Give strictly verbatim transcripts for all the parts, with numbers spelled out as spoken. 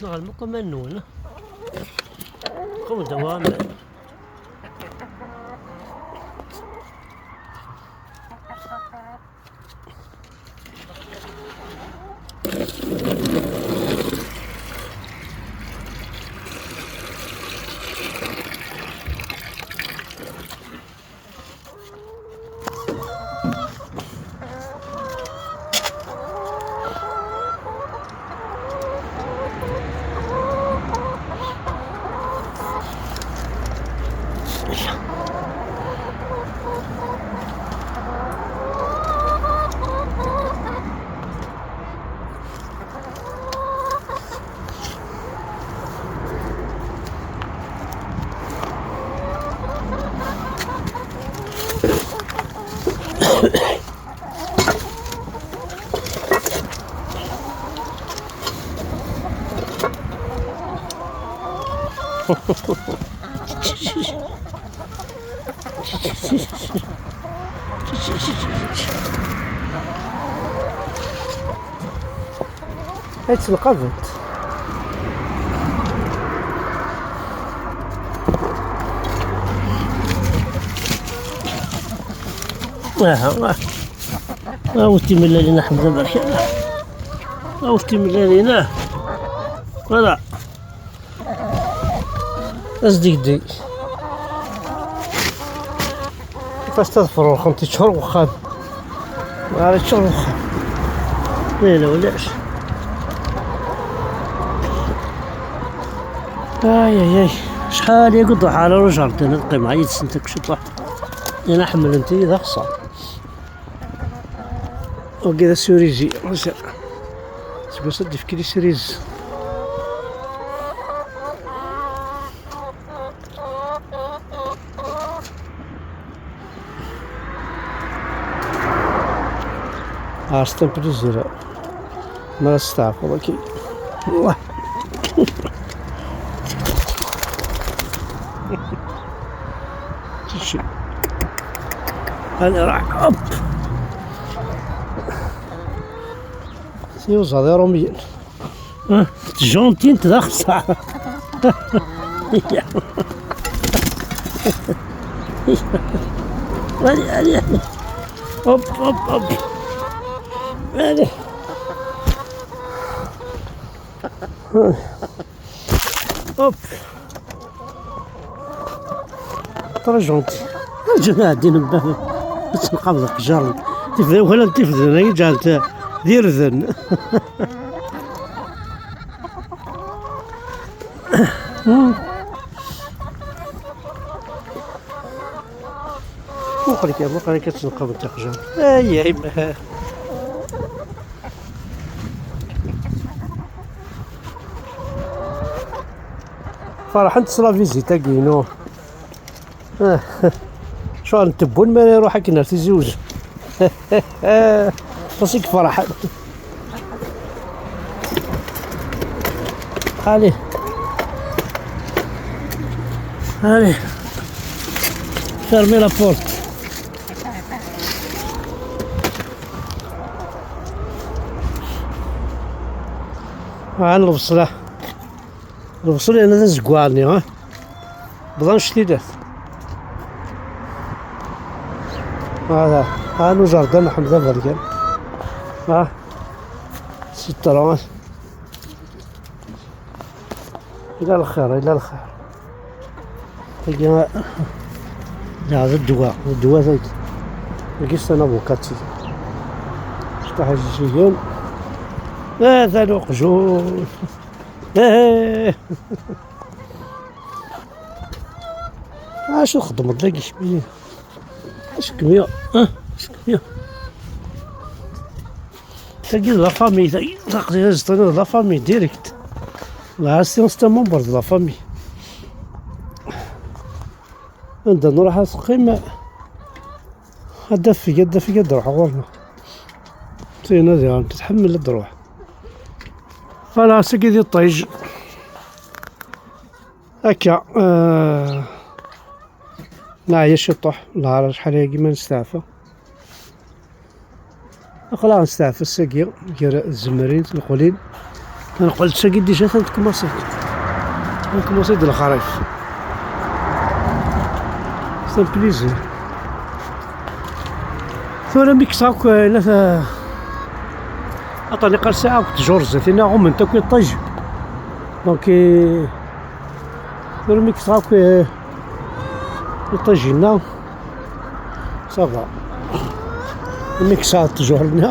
Neɣ lmuqama-nwen. Qewdeɣ aman. Ad tt-lqabent. Aha, ah. Awet timellalin a Ḥmed aberkan. Awet timellalin, ah. Voilà. Asdegdeg. Fast ad ferruxent, yeččur wexxam. Ara yeččur wexxam. Layla ulac. Ay, ay, ay. Acḥal i iduḥ ɣer ujardin ad qqimeɣ yid-sent akk ciṭuḥ. Yella ḥemmlent-iyi d axeṣṣar. Wagi d asurizi. Seg wass ad d-ifki isuriz. Ar stamp lizira. Ma testeɛfuḍ, ok. Wah. Allez, راح. Hop. Tiyuzaḍ iṛumyen. Ah, tjantint d axeṣṣar. Allez, allez, allez. Hop, hop, hop. Allez. Hop. Très gentil. Rǧu ad ɛeddin baba. Ad tenqabeḍ aqjar. Tifda ukala n tifdin ay ǧɛent d irden. Muqel kan, muqel kan ad tenqabeḍ aqjar. Ay, ay, ma. Ferḥent s la visite-agi-inu. Ccɣel n tebbun mi ara iruḥ akken ar Tizi Uzzu. Aṭas i iferḥen. Allez. Allez. Fermez la porte. Ɛan lebṣel. Lebṣel yerna d azeggaɣ-nni, ha? Bḍan cctilat. Hada, ha nu jardin n Ḥmed Aberkan. Ha? Sitra. Ila lxir, ila lxir. Tagi, ya, d ddwa, d ddwa tagi. Tagi s anabukaṭi. Cṭaḥ ijijigen. Ah, tala uqjun. Eh. Acu txedmeḍ dagi kemmi? Acu kemmi? Ah, acu kemmi? Tagi d la famille, tagi d la famille direct. La science, c'est un membre de la famille. Anda nruḥ ad teqqim, ad d-afeg, ad d-afeg, ad d-ruḥ ɣur-neɣ. Tin ad iɣen, tḥemmel ad d-ruḥ. Voilà, sagi di ṭij. Akka, euh, neɛya ciṭuḥ, nehṛ acḥal ayagi ma nesteɛfa. Aql-aɣ nesteɛfa ass-agi, gar tzemrin, lqulin. Nqel-d sagi déjà, ta n tkumaṣit. Nkumaṣit d lexrif. C'est un plaisir. Tura mi kkseɣ akk, eh, la ta-, aṭan iqal sɛiɣ akk ttjur zdat-i, neɣ ɣument akk iṭij. Donc, eh, tura mi kkseɣ akk, eh, iṭij-inna, ça va. Mi kkseɣ ttjur-nni,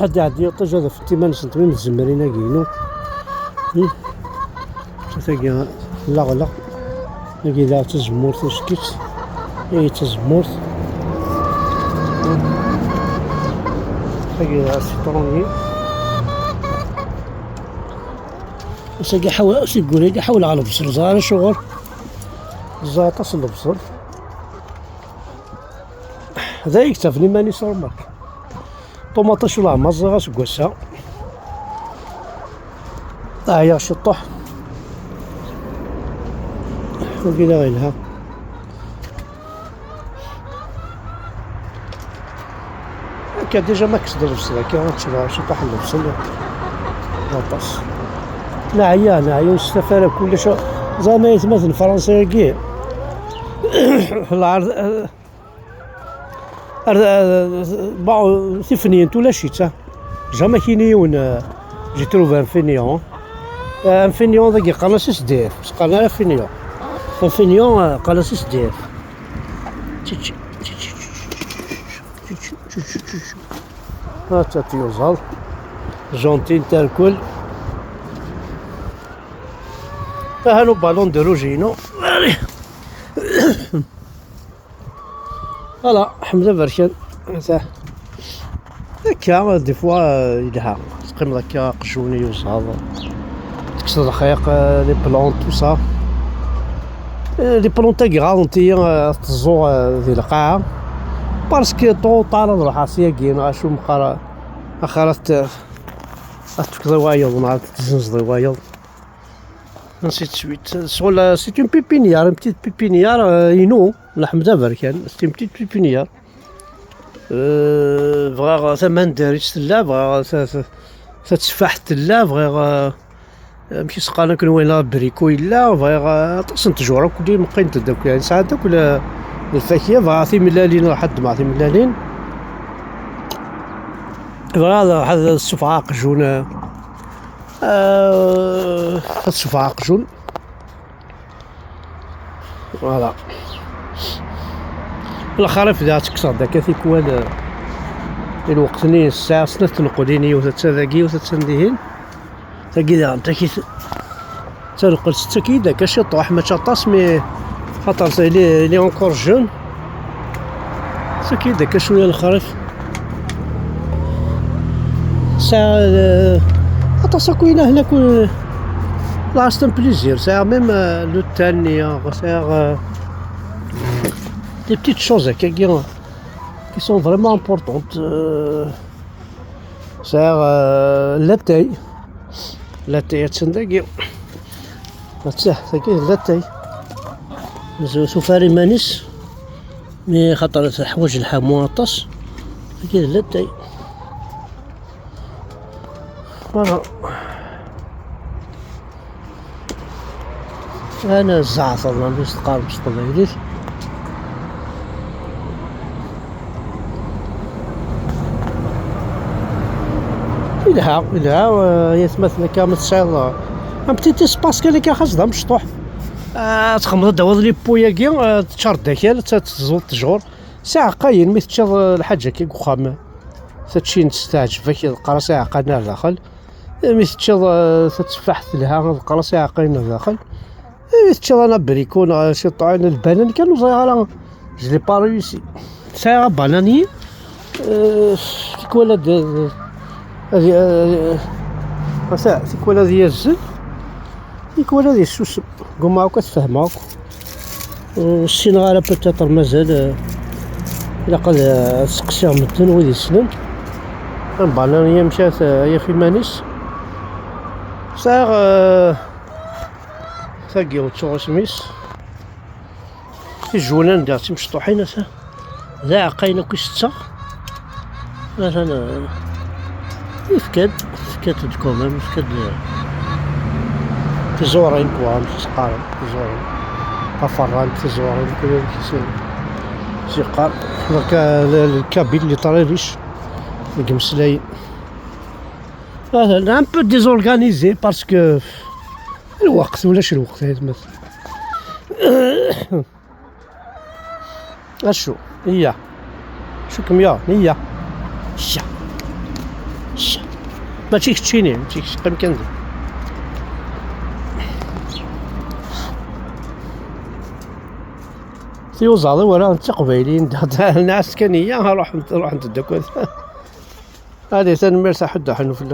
ad iɛeddi iṭij ad afent iman-nsent mi tzemrin agi-inu. Hmm. Tagi, leɣleɣ. Tagi d tazemmurt uskit. Ay, d tazemmurt. Tagi d asiṭruni. Ass-agi ḥaw-, ass-agi ḥawleɣ lebṣel, ẓer acuɣer. Ẓer aṭas n lebṣel. D ay yektafen iman-is, remark. Ṭumaṭic ur leɛmer ẓriɣ aseggas-a. Ɛyiɣ ciṭuḥ. Wagi d aɣilha. Akka déjà ma kkes-d lebṣel akka, ad tebɣa ciṭuḥ n lebṣel. D aṭas. Neɛya, neɛya, ur nestaf ara kullec. Ẓer ma aytmaten Fransa-agi. Lɛerḍ, Ar, ar, bon, tifenyin ulac-itt, ah. Jamais kini yiwen, euh, j'ai trouvé un fainéant. Euh, un fainéant dagi qqaren-as S D F, qqaren ara fainéant. Un fainéant, euh, qqaren-as S D F. Tch, tch, tch. Atta tiyuẓaḍ. Gentil, terkul. Aha le ballon de rouge-inu. Allez. Voilà, ḥmed aberkan. Ata. Akka, des fois, euh, yelha. Teqqimeḍ akka, aqjun, iyuzaḍ. Tekkseḍ lxiq, euh, les plantes, tout ça. Euh, les plantes-agi ɣaḍent-iyi, euh, teẓẓu, euh, di lqaɛa. Parce que trop tard ad ruḥeɣ syagi, neɣ acu meqqar, axir ad t-, ad tefkeḍ i wayeḍ, neɣ ad tezzenzeḍ i wayeḍ. Ainsi de suite. Sur la, c'est une pépinière, une petite pépinière, euh, inu, Laḥmed Aberkan. C'est une petite pépinière. Euh, bɣiɣ tamandarit tella, bɣiɣ ta-, ta-, tateffaḥt tella, bɣiɣ, euh, amek i s-qqaren akken wayen, abriko yella, bɣiɣ, euh, aṭas n ttjur akk i meqqint-d akk, yani sɛant akk le-, lfakya, bɣiɣ timellalin, ruḥ ad ddmeɣ timellalin. Bɣiɣ ad, ad, ad ssufɣeɣ aqjun, euh, Euh, ad sufɣeɣ aqjun. Voilà. Lxarif daɣ ttekkseɣ-d akka tikwal, eh, i lweqt-nni sɛiɣ snat tneqlin, yiwet attan dagi, yiwet attan dihin. Tagi daɣen, taki t-, taneqlent tettak-iyi-d akka ciṭuḥ, mačči aṭas, mais xaṭer ça, il est, il est encore jeune. Tettak-iyi-d akka cwiya lexrif. Sɛiɣ, euh, aṭas akk yella hna, ku-, la, c'est un plaisir. Sɛiɣ même, euh, le thé-nni, sɛiɣ, euh, des petites choses, euh, qui, qui sont vraiment importantes. Euh, sɛiɣ, euh, latay. Latay attan dagi. Attah, tagi d latay. Mazal tufa ara iman-is. Mi xaṭer teḥwaǧ lḥamu aṭas. Tagi d latay. Voilà. Ana zzeɛter, ma s teqqarem s teqbaylit. Yelha, yelha, eh, yatmaten akka ma tesɛiḍ, eh, un petit espace kan akka, xas d amecṭuḥ. Eh, ad txemmeḍ ad d-tawiḍ les pots-agi, eh, teččareḍ akal, ad teẓẓuḍ ttjur. Sɛiɣ ayen mi teččiḍ, eh, lḥaǧa-agi deg uxxam. Taččint teɛǧeb-ak, ḍeqqer-as aɛeqqa-nni ar daxel. Mi teččiḍ, eh, tateffaḥt telha, ḍeqqer-as aɛeqqa-nni ar daxel. Imi teččiḍ anabriko neɣ ciṭuḥ, lbanan kan ur ẓriɣ ara, je l'ai pas réussi. Sɛiɣ abanani, euh, tikwal ad, ad, ad, ad, tikwal ad yazzel, tikwal ad yessusem. Gummaɣ akk ad t-fehmeɣ akk. Ur ssineɣ ara, peut-être mazal, euh, ilaq ad, euh, ad seqsiɣ medden wid yessnen. Abanani amek ara t-, ara yaf iman-is. Sɛiɣ, euh, Tagi ur ttuɣ isem-is. Tijwunan daɣ d timecṭuḥin, ata. D aɛeqqa-yin akk i setteɣ. Atan, eh, yefka-d, Fket-d quand même, fket-d tiẓurin, quoi, amek i s-qqaren, tiẓurin. Taferrant, tiẓurin, kul amek i s-, s-yeqqar. Donc, euh, le, le kabyle, il est très riche. Deg imeslayen. Ah, un peu désorganisé parce que lweqt, ulac lweqt, ay atmaten. Acu? Iya. Acu kem ya? Iya. Sha. Sha. Mačči keččini, mačči kečč, qqim kan da. Tiyuzaḍ-iw ara d tiqbayliyin, nɛas kan iya, ruḥent, ruḥent-d akk. Adi, tanemmirt a ḥedd, aḥnu fell-awen.